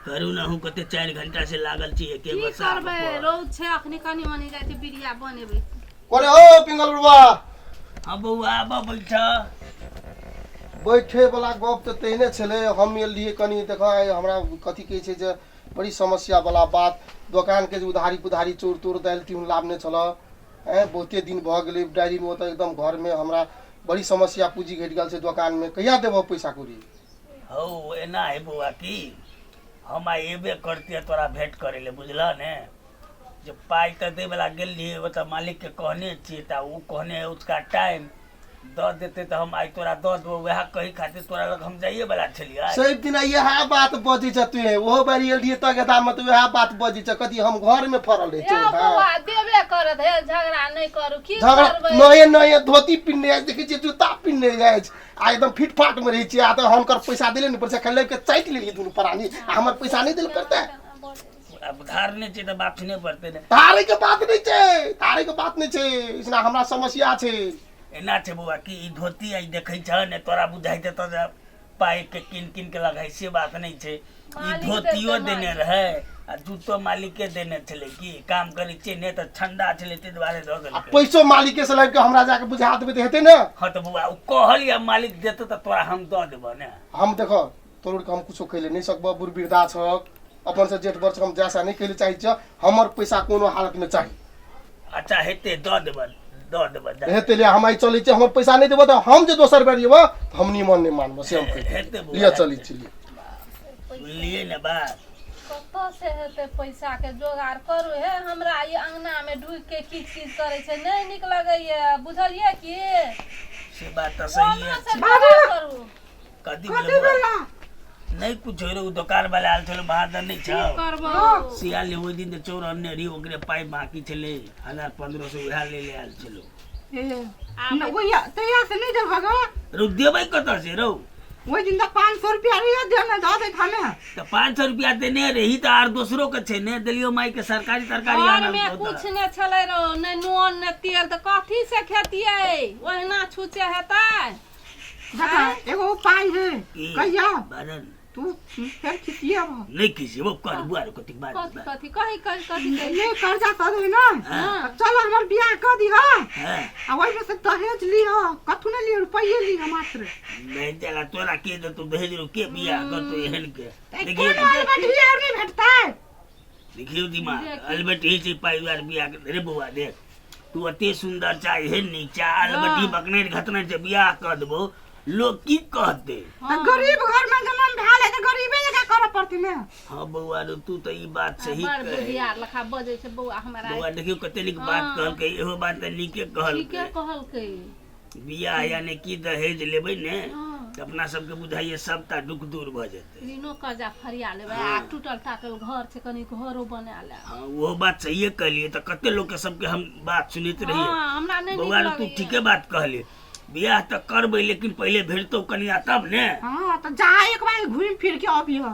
करू ने अहूँ कते 4 घंटा से लागल छी एके की गो साग करबै पर। रौद छै अखनी कनी मनी जाइ छै बिरिया बनेबै। कोने हो पिंगल बुढ़वा? हाँ बौआ, आबऽ बैठ। बैठे वाला गप तऽ तेहने छलै। हम एल रहियै कनि देख, आइ हमरा कथी कहै छै जे बड़ी समस्या वाला बात, दोकानके जे उधारी पुधारी चोर तोर दालि तिहुन लाबने छलऽ, आँय बहुते दिन भऽ गेलै डायरीमे ओतऽ एकदम घरमे हमरा बड़ी समस्या, पूँजी घटि गेल छै दोकानमे। कहिया देबऽ पैसा कौड़ी? हौ एना है बौआ की हम आइ एबे करतियै तोरा भेंट करै लए, बुझलह ने? जे पाइ तऽ दै वला गेल रहियै ओतऽ मालिकके कहने छियै तऽ ओ कहने है उसका टाइम दऽ देतै तऽ हम आइ तोरा दऽ देबौ। वएह कहै खातिर तोरा लग हम जाइए वला छलियै। सब दिन इएह बात बजै छ तू। ओहो बारी एल रहियै तऽ गेदामे तऽ उएह बात बजै छ। कथी हम घरमे फड़ल रहै यौ चोर? बौआ, देबे करत हे, झगड़ा नहि करू। की झगड़ा करबै? नये नये धोती पिन्हने अछि, देखै छियै जूता पिन्हने अछि आ एकदम फिटफाट मे रहै छियै। आ तऽ हुनकर पैसा देले ने पैसा खाली के चाटि लेलियै दुनू प्राणी आ हमर पैसा नहि देल पड़तै। आब धार नहि छै तऽ बाप नहि पड़तै ने। धारे के बात नहि छै, धारे के बात नहि छै, इसना हमरा समस्या छै। एना छै बौआ कि ई धोती आइ देखै छह ने, तोरा बुझाइत हेतौ जे पाइ के कीन कीन के लगाइ, से बात नहि छै। ई मालिक धोतियो देतै, देने मालिक। रहै आ जूतो मालिके देने छलै। की काम करै छियै ने तऽ ठंडा छलै ताहि दुआरे दऽ आ देलकै। पैसो मालिके से लाबि के हमरा जाके बुझा देबै तऽ हेतै ने? हँ तऽ बौआ, ओ कहल या मालिक देतौ तऽ तोरा हम दऽ देबऽ ने। हम देखो तोड़ के हम कुछो कैले नहि सकबऽ, बुढ़ वृद्धा छक, अपन से जेठ बर्ष हम जैसा नहि कैले चाहै छियै। हमर पैसा कोनो हालत में चाही। अच्छा हेतै, दऽ देबऽ, दऽ देबऽ जा। हेतै ले, हम आइ चलै छियै। हमर पैसा नहि देबऽ तऽ हम जे दोसर बेर जेबऽ तऽ हम निमन नहि मानबऽ, से हम कहि हेतै बौआ, लिअ चलै हेतै। छी लिअ। सुनलियै ने बात? कतऽ से हेतै पैसा के जोगाड़ करू हे। हमरा ई अंगना में ढुकि के किच किच करै छै, नहि नीक लगैया, बुझलियै की? से बात तऽ सहिए कोना से छै। जोगाड़ करू? कथी कथी भेलै बौआ? भेला? नहि कुछ रे, ओ दोकान वाला आयल छलै बहादुर नहि की छौ करबौ? सियाल, ओहि दिन तऽ चौर अनने रही, ओकरे पाइ बाकी छलै 1000-1500, उएह ले ले आयल छलौ। ए, न, ओहिया तहिया से नहि देलहक ग? रौ देबै कतऽ से रौ? ओहि दिन तऽ 500 रुपया रहियो देने दऽ दैत हमे। तऽ 500 रुपया देने रही तऽ आर दोसरो के छै ने देलियो माई के सरकारी तरकारी घर आनल में तऽ। कुछ ने छलै रौ, ने नून ने तेल, तऽ कथी से खेतियै? ओहिना छुचे हेतै? देखा, एगो उपाय है। की? कहिया बाजल। तू फेर खिसिएब? नहि खिसिएबो कर बुआ रे, कथी बाज? कथी कथी कही कही कथी कही? ये कर्जा दऽ दे ना। हाँ। चल हमर बियाह कऽ दिह हाँ। आ ओहिमे से दहेज लिह, कथू नहि लिह, रुपैये लिह मात्र। नहीं चला तोरा के देतो दहेज रो के बियाह करतो एहन के? तऽ देखियो। कोनो अलबटिया आर नहि भेटतै। देखियो दिमाग अलबट ही छै पाइ दुआरे बियाह कर रे। बौआ देख, तू अते सुंदर चा, एहन नीक चा, अलबटी बकने घतने छै, बियाह कर देबो लोग की कहते? तऽ गरीब घर में जन्म भेल है तऽ गरीबे जकाँ करऽ पड़तै ने। हाँ बौआ रे, तू तऽ ई बात सही बड़ कहे। बुधियार लखा बजै छै बौआ हमरा। बौआ देखियो कते नीक बात कहलकै, इहो बात तऽ नीके ठीके कहलकै। कहलकै। बियाह यानी कि दहेज लेबै ने हँ। तऽ अपना सबके बुझाइए सबटा दुख दूर भऽ जेतै। ऋणो कर्जा फरिया लेबै आ टूटल टाटल घर छै, कनि घरो बना लेब। हाँ ओहो बात सहिए कहलियै। तऽ कते लोकके सबके हम बात सुनैत रहियै। हँ, हमरा नहि नीक बौआ रे, तू लगैया। ठीके बात कहली, बियाह तऽ करबै लेकिन पहिले भेटतौ कनिया तब ने। हाँ तऽ जा, एक बार घूमि फिर के अबिह।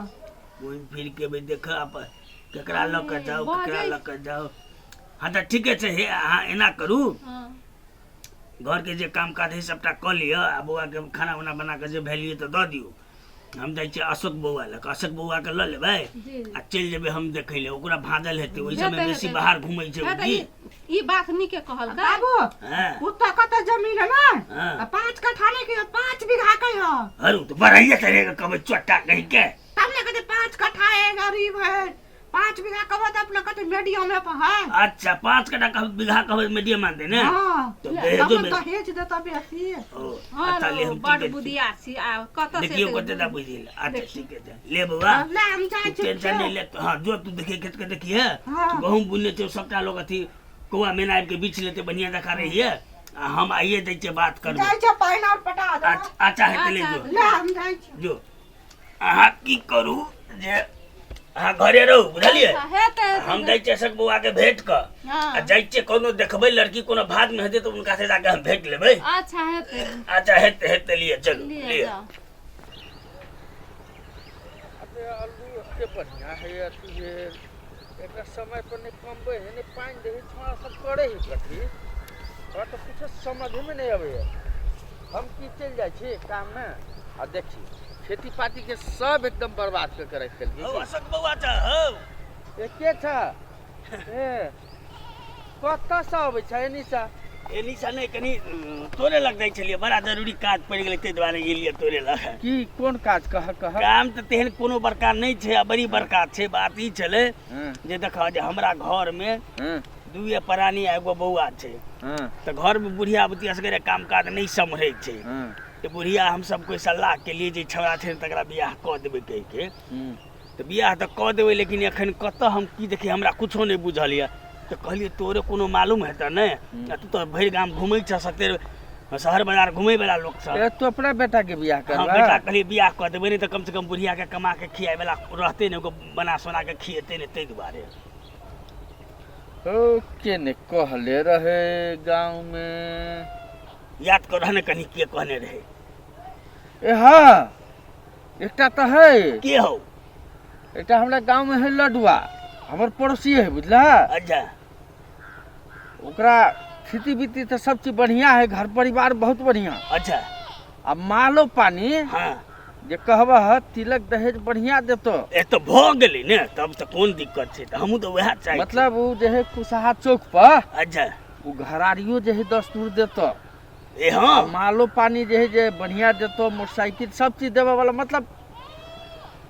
घूमि फिर के अबै, देख अपन केकरा लऽ कऽ जाउ, केकरा बजै लऽ कऽ जाउ। हाँ तऽ ठीके छै। हे अहाँ एना करू, हँ। घरके जे काम काज है सबटा कऽ लिअ आ बौआके खाना उना बना कऽ जे भेलियै तऽ दऽ दियौ। हम जाइ छियै अशोक बौआ लग, अशोक बौआके लऽ लेबै जी। आ चलि जेबै हम देखै लए, ओकरा भाँजल हेतै ओहि सबमे हेतै, बेसी हेतै। बाहर घुमै छै हे ओ तऽ की। ई बात नीके कहलकै। बाबू, हँ। ओतऽ कतऽ जमीन है ने? हाँ। तऽ 5 कट्ठा नहि कहियो, 5 बीघा कहियो। हरू तऽ बढ़ैये चढ़ेगा कहबै चोट्टा कहिके। तब ने कहते 5 कट्ठा है, गरीब है, 5 बीघा कहबो तऽ अपना कहते मीडियम में पर है। अच्छा 5 कट्ठा कह बीघा कहबै मीडियम मानते ने? हाँ। तो दहेजो तब में दहेज देता बेसी। ओ हँ अच्छा ले रौ, हम बड़ ठीक बुधियार छी आ कतऽ से देखियो एते कते दा बुझि गेल। अच्छा ठीक है, ले बौआ। ले हम जाइ तू छी। टेंशन नहीं ले। हाँ जो तू देखिए खेत के देखिए। हाँ। गहूम बुनने छै सबटा लोग अथी कौआ मेना आबि के बीछ लेते, बढ़िया देखा रही है आ हम आइए दै छियै बात करबै। जाइ छै पानि और पटा दे। अच्छा अच्छा हेतै, ले जो। ले हम जाइ छी। जो अहाँ की करू जे अहाँ घरे रहू, बुझलियै? अच्छा, हेतै हेतै। हम जाइ छियै अशोक बौआ के भेंट कऽ हँ। आ जाइ छियै कोनो देखबै लड़की कोनो भाग में हेतै तऽ हुनका से जाके हम भेंट लेबै। अच्छा हेतै। अच्छा हेतै हेतै, लिअ चलू। लिअ। लिअ। जाउ। अबे आलू एते बढ़िया है अथी भेल, एकरा समय पर नहि कमबै है नहि पानि दै है, छोड़ा सब करै है कथी? हमरा तऽ कुछो समझेमे नहि अबैया। हम की चलि जाइ छी काममे आ देखी खेती पाती के सब एकदम बर्बाद कर के राखि देलकै। हौ अशोक बौआ छ हौ। ए के छ? ए कतऽसँ अबै छ एनीसँ? एनीसँ नहि, कनि तोरे लग जाइ छलियै, बड़ा जरूरी काज पड़ि गेलै ताहि दुआरे गेलियै तोरे लग। की कोन काज कह कह? काम तऽ तेहन कोनो बड़का नहि छै आ बड़ी बड़का छै। बात ई छलै जे देखऽ जे हमरा घरमे दुए प्राणी आ एगो बौआ छै, तऽ घरमे बुढ़िया बुतिया सगरे काम काज नहि सम्हरै छै। तऽ बुढ़िया हमसब कोइ सलाह केलियै जे छौड़ा छै ने तकरा बियाह कऽ देबै कहिके, तऽ बियाह तऽ कऽ देबै, लेकिन एखन कतऽ हम की देखियै, हमरा कुछो नहि बुझल यऽ। तऽ कहलियै तोरे कोनो मालूम हेतऽ नहि, आ तू तऽ भरि गाम घुमै छह, सकते शहर बाजार घुमै वला लोक सब। ए तू अपना बेटा के बियाह हाँ करबा? बेटा कहलियै बियाह कऽ देबै, नहि तऽ कम से कम बुढ़िया के कमा के खियाए वला रहतै ने, एगो बना सोना के खिएतै ने, ताहि दुआरे। ओ के ने कहले रहे गाँव में? याद करह ने कनि, के कहने रहे? ए हाँ, एकटा तऽ है। के हौ? एकटा हमरा गाँव में है लडुआ, हमर पड़ोसी है, बुझला? अच्छा। ओकरा खेती बीती तऽ सब चीज बढ़िया है, घर परिवार बहुत बढ़िया। अच्छा। आ मालो पानी जे कहबह तिलक दहेज बढ़िया देतो। ए तऽ भऽ गेलै ने, तब तऽ कोन दिक्कत छै, तऽ हमहूँ तऽ वएह चाहै छी। मतलब ओ जे है कुशहा चौक पर। अच्छा। ओ घरारियो जे है दस्तूर देतो। ए हाँ। आ मालो पानी जे है जे बढ़िया देतो, मोटरसाइकिल सब चीज देबे वाला, मतलब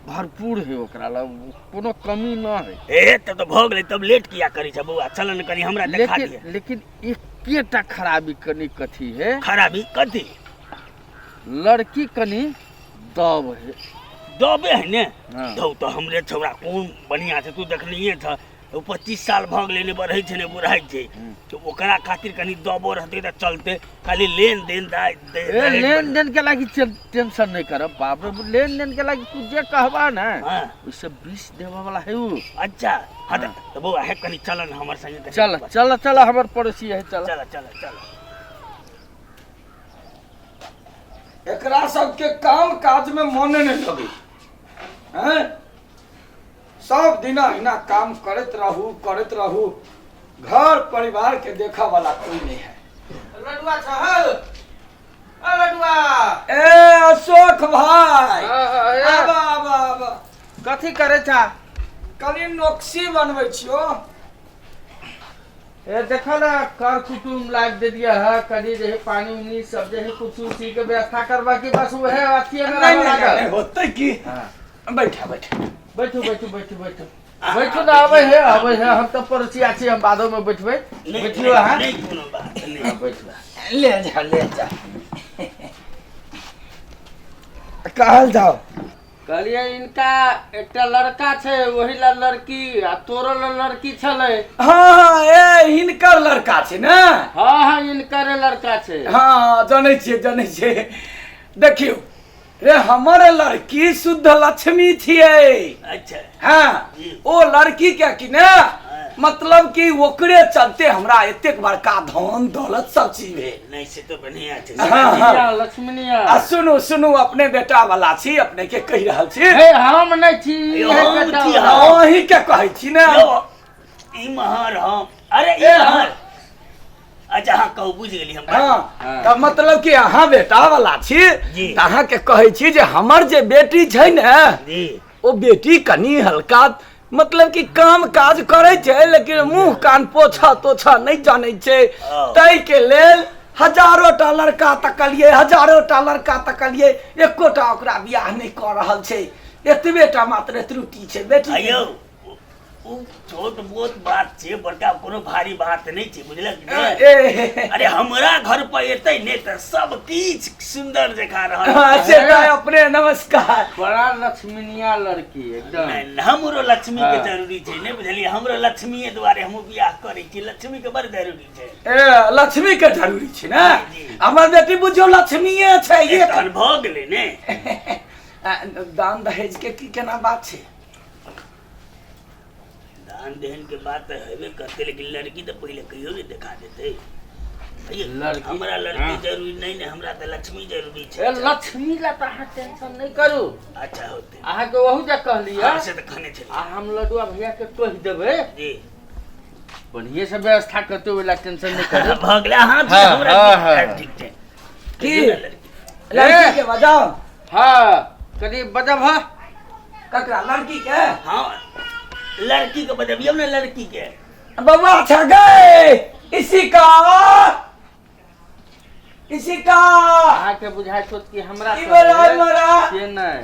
भरपूर है, ओकरा लग कोनो कमी न है। ए तब तऽ भऽ गेलै, तब लेट किया करै छ बौआ, चल ने कनि हमरा देखा लेकिन दिअ। लेकिन एकेटा खराबी कनि कथी है? खराबी कथी? लड़की कनि दब है। दबे है ने? हाँ। धौ तऽ हमरे छौड़ा कोन बढ़िया छै, तू देखनिये छ, ओ 25 साल भऽ गेलै, ने बढ़ै छै ने बुढ़ाइ छै, तऽ ओकरा खातिर कनि दबो रहतै तऽ चलतै, खाली लेन देन ए लेन देन के लागी टेंशन नहीं करब बाप रे, लेन देन के लागी तू जे कहबा ने ओइसे 20 देबे वाला है उ। अच्छा हाँ, तऽ बौआ हे कनि चल ने हमर संगे कनि। चल चल चल, हमर पड़ोसी है, चल चल चल चल। एकरा सबके काम काज में मने नहीं लगे हैं, सब दिना हिना काम करत रहू करत रहू, घर परिवार के देखा वाला कोई नहीं है। लडुआ छहल, ए लडुआ। ए अशोक भाई, हाँ, आबा आबा आबा। कथी करे छा? कनि नोक्सी बनबै छियो। ए देखो ना, कर कुटुम लाग दे दिया है, कनी जे है पानी उनी सब जे है कुछ उसी के व्यवस्था करबा की बस वह अथी में नहीं नहीं लागल। नहीं होते की। हाँ। बैठा बैठा बैठू बैठू बैठू बैठू बैठू ना, आबै है आबै है, हम तऽ पड़ोसिया छी, हम बादो में बैठबै। नहीं बैठियो अहाँ। नहीं कोनो बात नहीं। हाँ, बैठू। ले जा ले जा, कहल जाओ। कहलियै इनका एकटा लड़का छै, ओही ला लड़की आ तोरो ला लड़की छलै। हाँ ए हिनकर लड़का छै ने? हाँ हाँ, इनकरे लड़का छै। हाँ जनै छियै जनै छियै। देखियौ रे, हमर लड़की शुद्ध लक्ष्मी छियै। अच्छा। हाँ, ओ लड़की के कि ने मतलब कि ओकरे चलते हमरा एतेक बड़का धन दौलत सब चीज भेल। नहीं से तो बढ़िया छै। हाँ, हाँ। लक्ष्मीनिया। आ सुनू सुनू, अपने बेटा वाला छी, अपने के कहि रहल छी। हे हम नहि छी, यौ, हे हम बेटा छी, वाला। हम। अहीं के कहै छी ने। यौ, ई महर हम, अरे ई ए, महर। अच्छा हाँ कहू, बुझि गेली हम। हाँ, तऽ मतलब कि अहाँ बेटा वाला छी, जी। तऽ अहाँके कहै छी जे हमर जे बेटी छै ने, जी। ओ बेटी कनि हल्का मतलब कि काम काज करै छै, लेकिन मुंह कान पोछा तोछा नहि जानै छै, ताहि के लेल हजारो टा लड़का तकलियै, हजारो टा लड़का तकलियै, एकोटा ओकरा बियाह नहि कऽ रहल छै। एतबे टा मात्र त्रुटि छै बेटी के। आयौ, उ छोट मोट बात छै, बड़का कोनो भारी बात नहि छै, बुझलक ने? ए अरे हमरा घर पर एतै ने तऽ सब किछु सुन्दर जकाँ रहल। हाँ, से तऽ अपने नमस्कार। बड़ा लक्ष्मीनिया लड़की एकदम। नहि, हमरो लक्ष्मी के हाँ। जरूरी छै ने, बुझलियै? हमरो लक्ष्मीए दुआरे हमहूँ बियाह करै छी, लक्ष्मी के बड़ जरूरी छै। ए लक्ष्मी के जरूरी छै ने, जी। हमर बेटी बुझियौ लक्ष्मीए छै। ए, एक तहन भऽ गेलै ने। दान दहेज के की केना बात छै? दान देहन के बात तऽ हेबे करतै, लेकिन लड़की तऽ पहिले कहियो ने देखा देतै। अये, लड़की- हमरा लड़की हाँ। जरूरी नहीं ने, हमरा तऽ लक्ष्मी जरूरी ए छै। लक्ष्मी ला तऽ अहाँ टेंशन नहि करू। अच्छा होतै। अहाँके ओहू जे कहलियै हाँ, से तऽ कहने छलियै। आ हम लडुआ भैया के कहि देबै, जी। बढ़िए से व्यवस्था करते, ओहि ला टेंशन नहि करू। भऽ गेलै अहाँ हाँ, हमरा हाँ, हाँ। ठीक छै। की लड़की के बजाओ। हाँ। कनी बजब ह ककरा लड़की के हाँ लड़की के बजबियौ ने लड़की के बउआ छ गए इसी का इसी का अहाँके बुझाइ छौ कि हमरा ई बड़ा ई बड़ा से नहि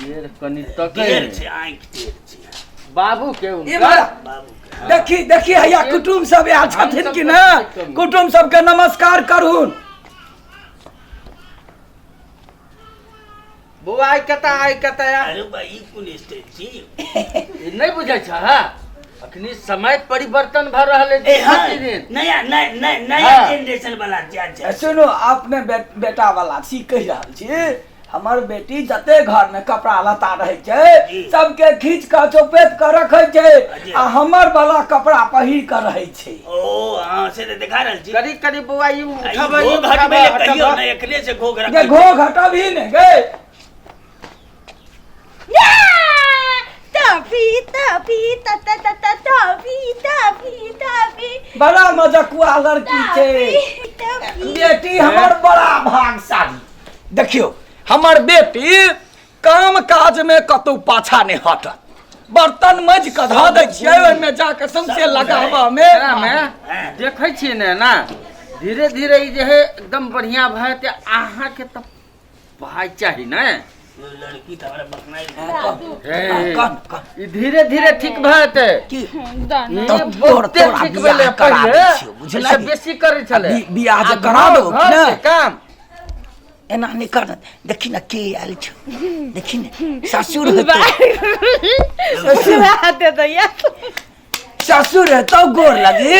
टेढ़ कनी तकै टेढ़ नहि। छै आँखि टेढ़ छै बाबू के ई हुनकर बड़ा बाबू के देखी देखी हैया कुटुम सब आयल छथिन कि ने कुटुम सबके नमस्कार करून बौआ आइ कतऽ आइ कतऽ आ? अरे बा ई कोन स्टेज छी ई नहि बुझै छ हँ अखनी समय परिवर्तन भऽ रहल है ए हाँ प्रतिदिन नया नया नया नया हाँ। जनरेशन वाला जा जा सुनू अपने बेटा वाला छी कहि रहल छी हमर बेटी जते घर में कपड़ा लत्ता रहे छै जी। सबके खींच कऽ चौपेत कऽ रखै छै जी। आ हमर वाला कपड़ा पहिर कऽ रहै छै ओ हाँ से तऽ देखा रहल छी करी करी बौआ ई आ ई उठबै ई घोघ उठाबऽ हटबै लए कहियौ हटबऽ ने एकरे से घोघ जे रखै घोघ हटबही ने गे तफी तफी त त त त तफी तफी तफी बड़ा मजकुआ लड़की छै तफी बेटी हमर बड़ा भागशाली देखियौ हमर बेटी काम काज में कतौ पाछा नहि हटत बर्तन मजि कऽ धऽ दै छियै ओहिमे जाके सौंसे लगाबऽ मे एकरामे देखै छियै ने ना धीरे धीरे ई जे है एकदम बढ़िया भए जेतै अहाँके तऽ भाय चाही ने यो लड़की तऽ हमरा बकनाइ हे, कन कन ई धीरे धीरे ठीक भए जेतै की ई तऽ तोर बहुते तोरा ठीक बियाह भेलै करा पहिले दै छियौ, बुझलही? एहिसँ बेसी करै छलै बियाह जे आ करा देबौ घर कि ने? के काम एना नहि कर देखी ने के आयल छौ देखी ने ससुर हेतौ दे दैया ससुर हेतौ गोर लगी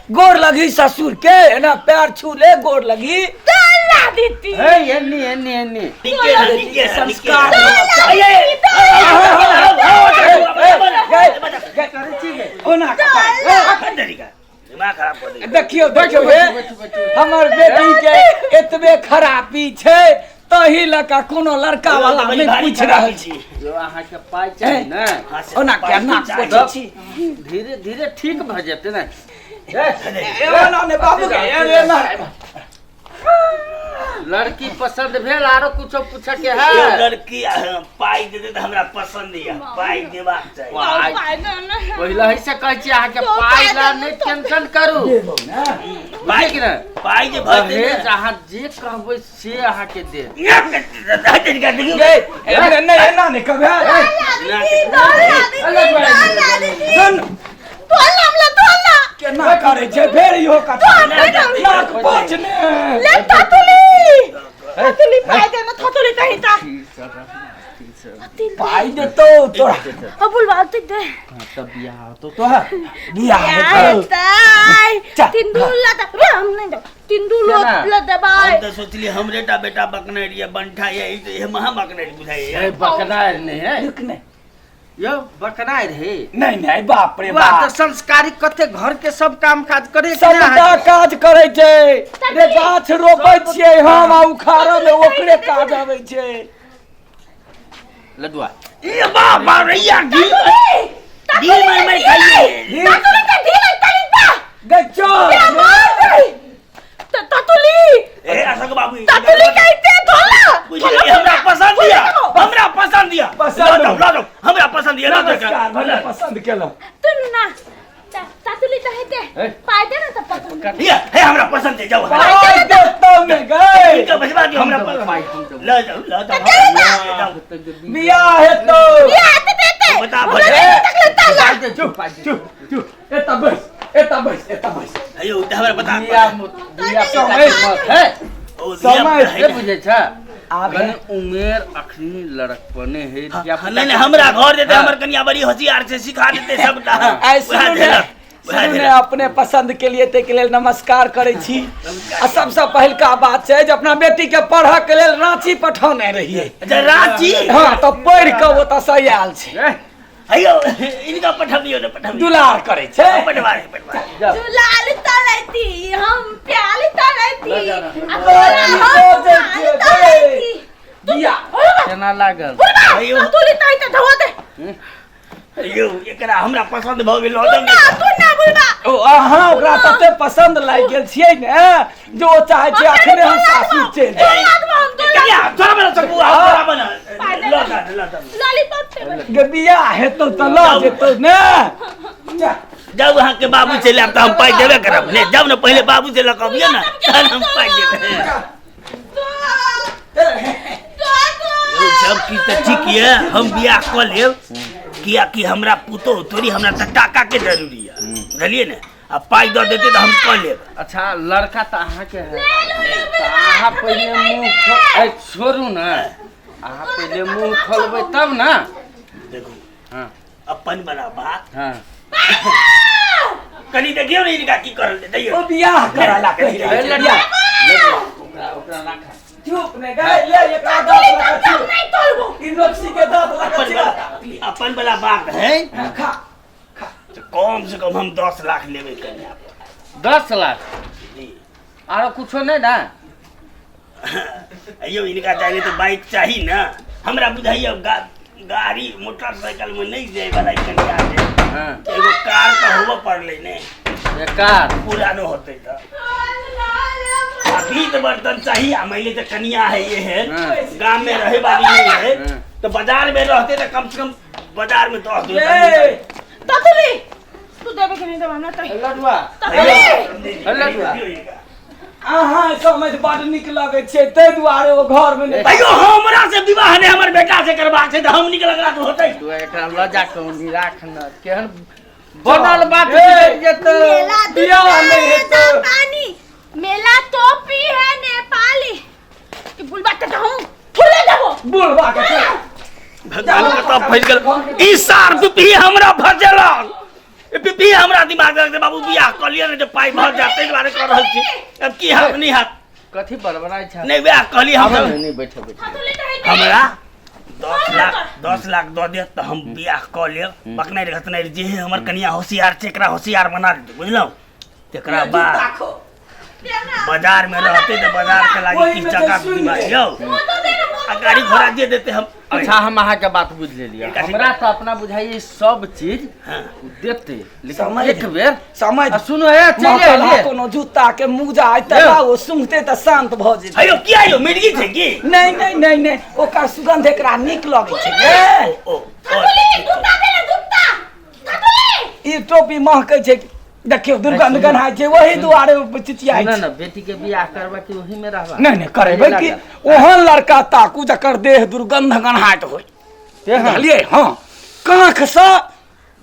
गोर लगी ससुर के एना पैर छू ले गोर लगी तोला दीदी हे एन्नी एन्नी एन्नी नीके रह, नीके रह, नीके संस्कार रह। ओना दिमाग खराब कर देलकै। देखियौ देखियौ हे हमर बेटी के एतबे खराबी छै तही लऽ कऽ कोनो लड़का वाला नहि भारी पूछि रहल खराबी छी जो अहाँके पाइ चाही ने हाँ, से ओना पाइ केना चाही। पोछै छी धीरे धीरे ठीक भऽ जेतै ने एना ने बाबू के एना लड़की पसंद भेल आरो कुछो पूछे के यो है लड़की पाइ देतै तऽ हमरा पसन्द यऽ पाइ देबाक चाही पाइ पाइ दे ने। पहिले ही से कहै छी अहाँके तो पाइ पाइ ला दे नहि ने तो। टेंशन करू देबौ ने बुझलियै कि ने पाइ जे भऽ जेतै दहेज ने अहाँ जे कहबै से अहाँके देत गे एना नहि एना नहि कहबै सुन केना करै छै फेर इहो कथा नाक पोछ ने पाइ देतौ तोरा तब बियाह होतो तोहर बियाह हेतौ चल, हम तऽ सोचलियै हमरे टा बेटा बकने रहियै बंठा ये ई तऽ महा बकने बुझाइए ए बकनाइ नहि है रुक ने यौ बकनाइ रहे नहीं नहीं बाप रे वाह तऽ बाप संस्कारी कते घर के सब काम काज करे कि नहि सबटा अहाँके? काज करै छै रे गाछ रोपै छियै हम आ उखाड़ऽ मे ओकरे काज अबै छै लडुआ ये बाप बाप रे यार घी घी मार मार खाइए गै चल ए अशोक बाबू बुझलियै, हमरा पसंद दिया हमरा पसंद दिया पसंद लऽ जाउ लऽ जाउ हमरा पसंद दिया लऽ जाउ नमस्कार भने पसंद केलहुँ ये हे हमरा पसंद है जाओ पाइ देतौ ने गै इनका बजवा दियो हमरा हम देबै पसंद पाइ, हम देबै। लऽ जाउ लऽ जाउ लऽ जाउ बियाह हेतौ बता भले पाइ दे, चुप पाइ दे। चुप चुप एतऽ बैस एतऽ बैस एतऽ बैस अयो तऽ हमरा बता बिया बिया समय मत है ओ धिया समय पुता है से ने। बुझै छ आब कने उमेर अखनी लड़कपने है धिया हाँ, नहीं नहीं हमरा घर देते हमर कनिया बड़ी होशियार छै सिखा देते सबटा आइ उएह सुनू ने धेलक, उएह सुनू ने धेलक। अपने पसंद के लिए ताहिके लेल नमस्कार करै छी आ सबसँ पहिलका बात छै जे अपना बेटी के पढ़ऽ के लेल रांची पठौने रहियै अच्छा रांची हँ तऽ पढ़ि कऽ ओतऽसँ आयल छै ए, अयो इनका पठबियो ने पठबियो दुलार करै छै पटवा रे पटवा दुलाल तलैती हम प्याल तलैती आ ओ, तोरा हम ओ, दुलाल ओ, तलैती बिया केना लागल अयो तू लेता धो दे अयो एकरा हमरा पसंद भऽ गेल ना तू ना बुलबा ओ अहाँ ओकरा तते पसंद लागि गेल छियै ने जे ओ चाहै छै अखने हम सासुर चलि जाइ। कनिया थोड़ा बना सकू आ थोड़ा बना ल द ल द लॉलीपॉप खेबै। गे बियाह हेतौ तऽ लऽ जेतौ ने। जा। जाउ अहाँ के बाबू से लायब तऽ हम पाइ देबे करब ने। जाउ ने पहिले बाबू से लऽ कऽ अबियौ ने तहन हम पाइ देबै। यौ, सब किछु तऽ ठीक यऽ, हम बियाह कऽ लेब, कियाकि हमरा पुतोहु थोड़ी, हमरा तऽ टाका के जरूरी यऽ, बुझलियै ने? आ पाइ दऽ देतै तऽ हम कऽ लेब। अच्छा लड़का तऽ अहाँके है, तऽ अहाँ पहिले मुँह खोल, ऐ छोड़ू ने, अहाँ पहिले मुँह खोलबै तब ने। देखू हाँ अपन वाला बात। हाँ कनी देखियौ ने हिनका की करल दैयौ। ओ बियाह करला कहि रहल छै, बियाह। ओकरा ओकरा राखा। चुप ने गए, ले एकरा दाँत लगा चुप। नहीं तोड़बो। ई नोक्सी के दाँत लगा अपन चुप। वाला अपन वाला बात है। हाँ, खा। तऽ कम से कम हम 10 लाख लेबै कन्या पर। 10 लाख? जी। आरो कुछो नहीं ना? अयौ इनका चाहिए तऽ बाइक चाही ने, हमरा बुझाइए गाड़ी मोटरसाइकिल में नहीं जाए वाला कन्या के। हाँ। एगो कार तऽ होबऽ पड़लै ने। ये कार पुरानो होतै तऽ आ बीत बर्तन चाही। आ मानि लिअ तऽ कनिया है ये है, हाँ। गाम में रहे वाली नहीं है, हाँ। तो बाजार में रहते तो कम से कम बाजार में 10 दिन। ए, ततुली तू देबे कि नहीं देबे हमरा तो? लडुआ लडुआ। अहाँ समझ बड नीक लगै छै, ताहि दुआरे ओ घर में नहि। अयो हमरा से विवाह नहि हमर बेटा से करबाक छै तऽ हम नीक लगला तऽ होतै। तू एकरा लऽ जा कऽ ओनी राख न, केहन बनल बात ए, जेतै। मेला बियाह नहीं हेतौ। जापानी मेला टोपी है नेपाली कि बुलबा के कहूं फुले देबो बुढ़वा के छोड़। भगवान के तब फंसि गेल ई सार पिपही हमरा फंसेलक। ई पिपही हमरा दिमाग लग बाबू बियाह कऽ लिअ ने जे पाइ भऽ जायत, ताहि दुआरे कऽ रहल छी। अब की हाथ नहीं हाथ कथी बड़बड़ाइ छै? नहीं वएह कहली हम। आबऽ ने, नहीं बैठे बैठे। हमरा 10 लाख 10 लाख दऽ देत तऽ हम बियाह कऽ लेब। बकनाइ घतनाइ जे है हमर कनिया होशियार छै, एकरा होशियार बना देतै, बुझलहुँ? तकरा बाद बाजार में रहते तऽ बाजार के लागी ओहिमे किछु टका तऽ सुनि दिमाग ले। यौ आ गाड़ी घोड़ा जे देते हम। अच्छा हम अहाँके बात बुझि लेलियै। एकरा हमरा तऽ अपना बुझाइए सब चीज हाँ। देते, लेकिन समझ एक बेर समझ आ सुनो हे चलि महकलहा एलियै। कोनो जूता के मुजा अयतै यौ। ओ सुंघते तऽ शांत भऽ जेतै। अयो किया यौ मिर्गी छै की? नहीं नहीं नहीं नहीं, ओकर सुगंध एकरा नीक लगै छै ने। ओ ओ ई टोपी महकै छै, देखियौ दुर्गंध गन्हाइ छै, ओही दुआरे चिचियाइ सुनऽ छै। ने, बेटी के बियाह करबा कि ओही में रहबा? नहीं नहीं करेबै कि ओहन लड़का ताकू जकर देह दुर्गंध गन्हाइत होय, बुझलियै? हाँ, कांख से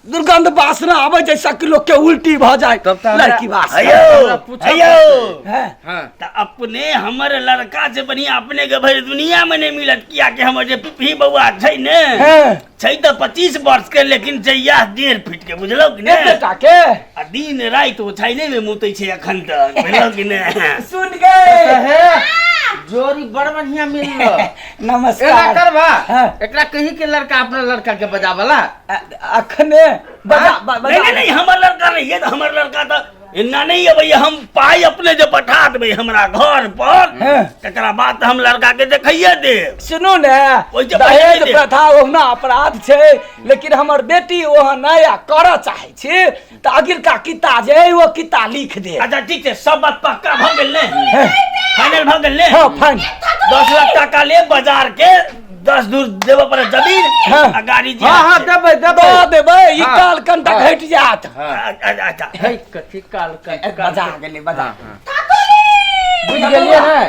दुर्गंध वासना आबै जैसा कि लोग के उल्टी भऽ जाय। तब तऽ हमरा- लड़की वास अयो हमरा पूछऽ अयो पड़तै। हैं? हाँ। तऽ अपने हमर लड़का से बढ़िया अपने के भरि दुनिया में नहीं मिलत, किया कि हमर जे पिपही बौआ छै ने हैं? छै तऽ 25 वर्ष के, लेकिन छै इएह 1.5 फीट के, बुझलौ कि ने? एते टा के? आ दिन राति ओछाइने में मुतै छै अखन तक, बुझलौ कि ने? सुन गए हे जोड़ी बड़ बढ़िया मिललो। नमस्कार। एना करबा हाँ। एकरा कहीं के लड़का अपना लड़का के बजावला अखने बजा बजा। नहीं नहीं नहीं, हमर लड़का नहीं है, हमर लड़का तऽ एना नहीं अबैया। हम पाइ अपने जे पठा देबै हमरा घर पर, हाँ। तकरा बाद हम लड़का के देखैये देब। सुनू ने, ओहि जे दहेज पहिले देब। प्रथा ओहुना अपराध छै, लेकिन हमर बेटी ओहन नहि आ करऽ चाहै छी तऽ अगिलका किता जे अइ, ओ किता लिख दे। अच्छा ठीक छै, सब बात पक्का भऽ गेल ने? फाइनल भऽ गेल ने? हाँ फाइनल। 10 लाख टाका ले, बाजार के 10 दूर देबऽ पड़त जमीन हाँ। आ गाड़ी जे हाँ हाँ देबै देबै दऽ देबै, ई हाँ। काल कनिटा हाँ। घटि जायत। हाँ। अच्छा अच्छा। है कथी काल कन बजा गेलै बजा। बुझि गेलियै ने?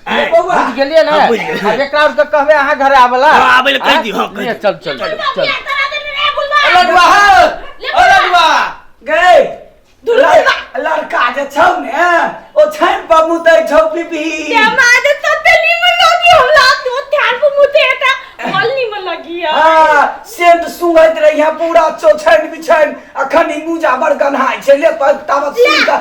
आँय। बौआ बुझि गेलियै ने? हाँ, बुझि गेलियै। आब एकरा आर के कहबै अहाँ घरे आबला? हाँ, आबै लए कहि दियौ, हाँ, कहि लिअ, दियौ। चल चल चल चल। लडुआ हौ, ओ लडुआ गए, लड़का जे छौ ने ओ छानि पर मुतै छौ पिपही। हाँ, सेंट सुंघैत रहिया पूरा चौछैन बिछैन, अखन ई मुजा बड़ गन्हाइ छै, ले ताबत सुन कऽ।